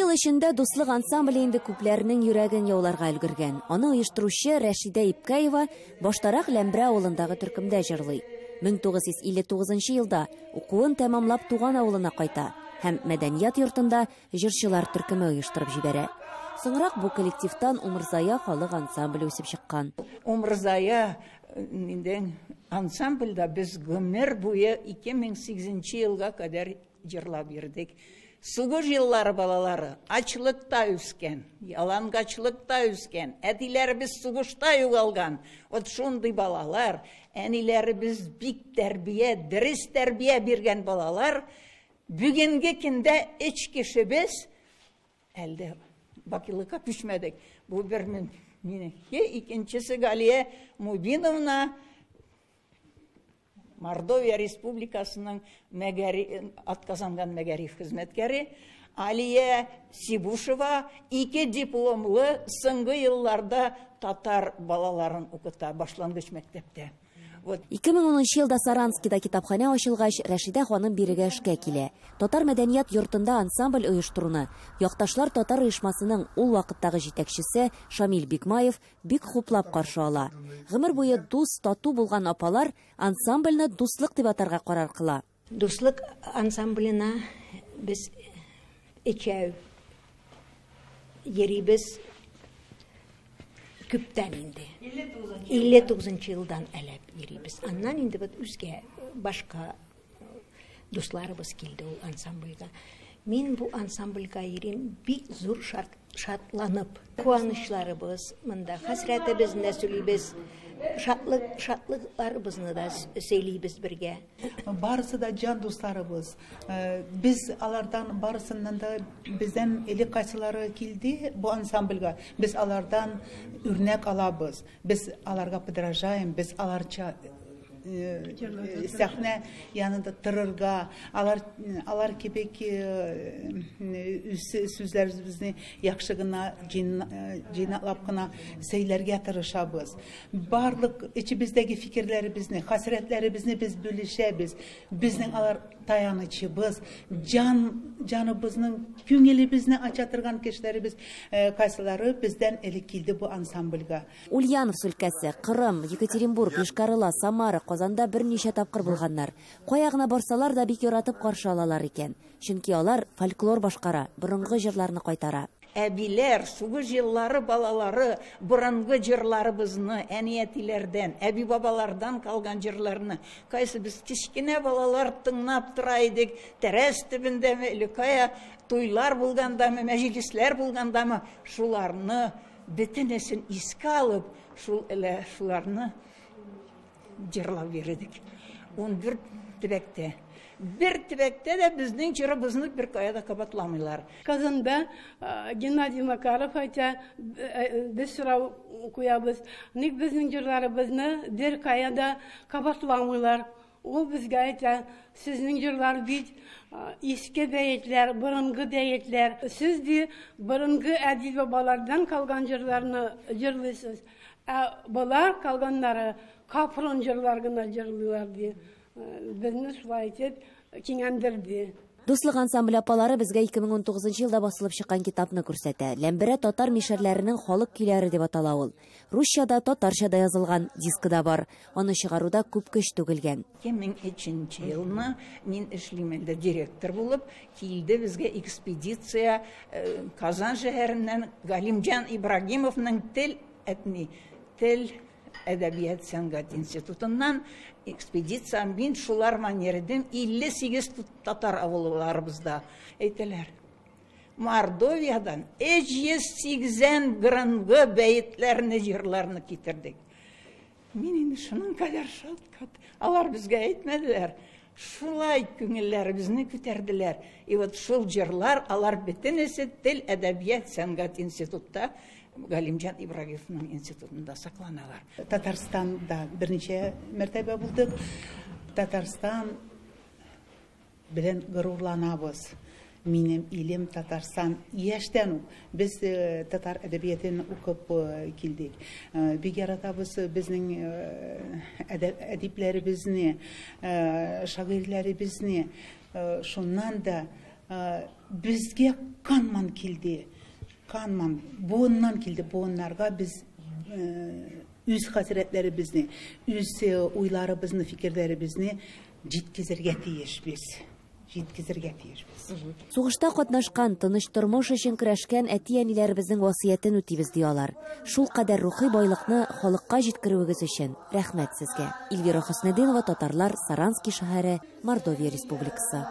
Ел эчендә Дуслык ансамбле инде күпләрнең йөрәген яуларга өлгергән. Аны оештыручы Рәшидә Ипкәева баштарак Ләмбрә авылындагы төркемдә җырлый. 1959 елда укуын тәмамлап туган авылына кайта һәм мәдәният йортында җырчылар төркеме оештырып җибәрә. Соңрак бу коллективтан Умырзая халык ансамбле үсеп чыккан. Умырзая инде ансамбльдә без гомер буе 2008 елга кадәр җырлап йөрдек. Сугыш еллары балалары ачлыкта үскән, ялангачлыкта үскән, әтиләребез сугышта югалган. Вот шундый балалар, әниләребез бик тәрбия, дөрес тәрбия биргән балалар. Бүгенге көндә өч кешебез әлдә бакыйлыкка күчмәдек. Бу бер минеке, икенчесе Галия Мубиновна, Мордовия Республикасының атказанган мәгариф хезмәткәре, Алия Сибушева 2 дипломлы, соңгы елларда татар балаларын укыта башлангыч мәктәптә. Вот. 2010 елда Саранскида китапханә ачылгач, Рәшидә ханым бирегә эшкә килә. Татар мәдәният йортында ансамбль оештыруны Якташлар татар оешмасының ул вакыттагы җитәкчесе Шамил Бикмаев бик хуплап каршы ала. Гомер буе дус, тату булган апалар ансамбльне Дуслык дип атарга карар кыла. Дуслык ансамбленә без өчәү йөрибез. Күптән инде. 59 елдан әләп йөрибез. Аннан инде бит үзгә башка дусларыбыз килде ул ансамбльгә. Мин бу ансамбльгә йөрим бик зур шатланып. Куанычларыбыз монда, хәсрәтебезне дә сөйлибез, шатлыкларыбызны да сөйлибез бергә. Барысы да җан дусларыбыз. Без алардан барысыннан да бездән элек кайсылары килде бу ансамбльгә. Без алардан үрнәк алабыз. Без аларга подражаем, без аларча сәхнә янында торырга, алар кебек сүзләребезне яхшы гына җыйнаклап кына сөйләргә тырышабыз. Барлык эчебездәге фикерләребезне, хәсрәтләребезне без бүлешәбез. Безнең алар таянычыбыз, җаныбызның, күңелебезне ача торган кешеләребез, кайсылары бездән элек килде бу ансамбльгә. Ульяновск өлкәсе, Кырым, Екатеринбург, Йошкар-Ола, Самара, Казанда берничә тапкыр булганнар. Кая гына барсалар да бик яратып каршы алалар икән. Чөнки алар фольклор башкара, борынгы җырларны кайтара. Әбиләр, сугыш еллары балалары борынгы җырларыбызны, әни-әтиләрдән, әби-бабалардан калган җырларны, кайсы без кечкенә балалар тыңлап тора идек, тәрәз төбендәме, или кая туйлар булгандамы, мәҗлесләр булгандамы, шуларны бөтенесен искә алып, шул әле шуларны җырлап йөрдек. 14 төбәктә. Бер төбәктә дә безнең җырыбызны бер кая да кабатламыйлар. Казанда Геннадий Макаров әйтә, без сорау куябыз, ник безнең җырларыбызны бер кая да кабатламыйлар? Ул безгә әйтә, сезнең җырлар бит иске бәетләр, борынгы бәетләр. Сез ди борынгы әби-бабалардан калган җырларны җырлыйсыз. Ә болар калганнары капрон җырлар гына җырлыйлар ди. Безне шулай итеп киңәндерде. Дуслык ансамбле апалары безгә 2019 елда басылып чыккан китапны күрсәтә. Ләмберә татар мишәрләренең халык көйләре дип атала ул. Русча да, татарча да язылган дискы да бар. Аны чыгаруда күп көч түгелгән. 2003 елны мин эшлим инде директор булып, килде безгә экспедиция Казан шәһәреннән Галимҗан Ибрагимовның тел этни, тел әдәбият сәнгать институтыннан экспедиция. Мин шулар манередем 58 татар авылларыбызда әйтәләр. Мордовиядан 380 борынгы бәетләрне, җырларны китердек. Мин инде шуның кадәр шат, алар безгә әйтмәделәр. Шулай күңелләребезне күтәрделәр. И вот шул җырлар, алар бөтенесе тел әдәбият сәнгать институтта, Галимҗан Ибрагимовның институтында сакланалар. Татарстанда берничә мәртәбә булдык. Татарстан белән горурланабыз. Минем илем Татарстан. Яшьтән үк без татар әдәбиятын укып килдек. Бик яратабыз безнең әдипләребезне, шагыйрьләребезне. Шуннан да Безгә канман килде. Канман, буыннан килде. Буыннарга без үз хәсрәтләребезне, үз уйларыбызны, фикерләребезне җиткезергә тиешбез. Җиткезергә тиешбез. Сугышта катнашкан, тыныч тормыш өчен көрәшкән әти-әниләребезнең васыятен үтибез, ди алар. Шул кадәр рухи байлыкны халыкка җиткерүегез өчен рәхмәт сезгә. Эльвира Хөснетдинова, Татарлар, Саранский шәһәре, Мордовия Республикасы.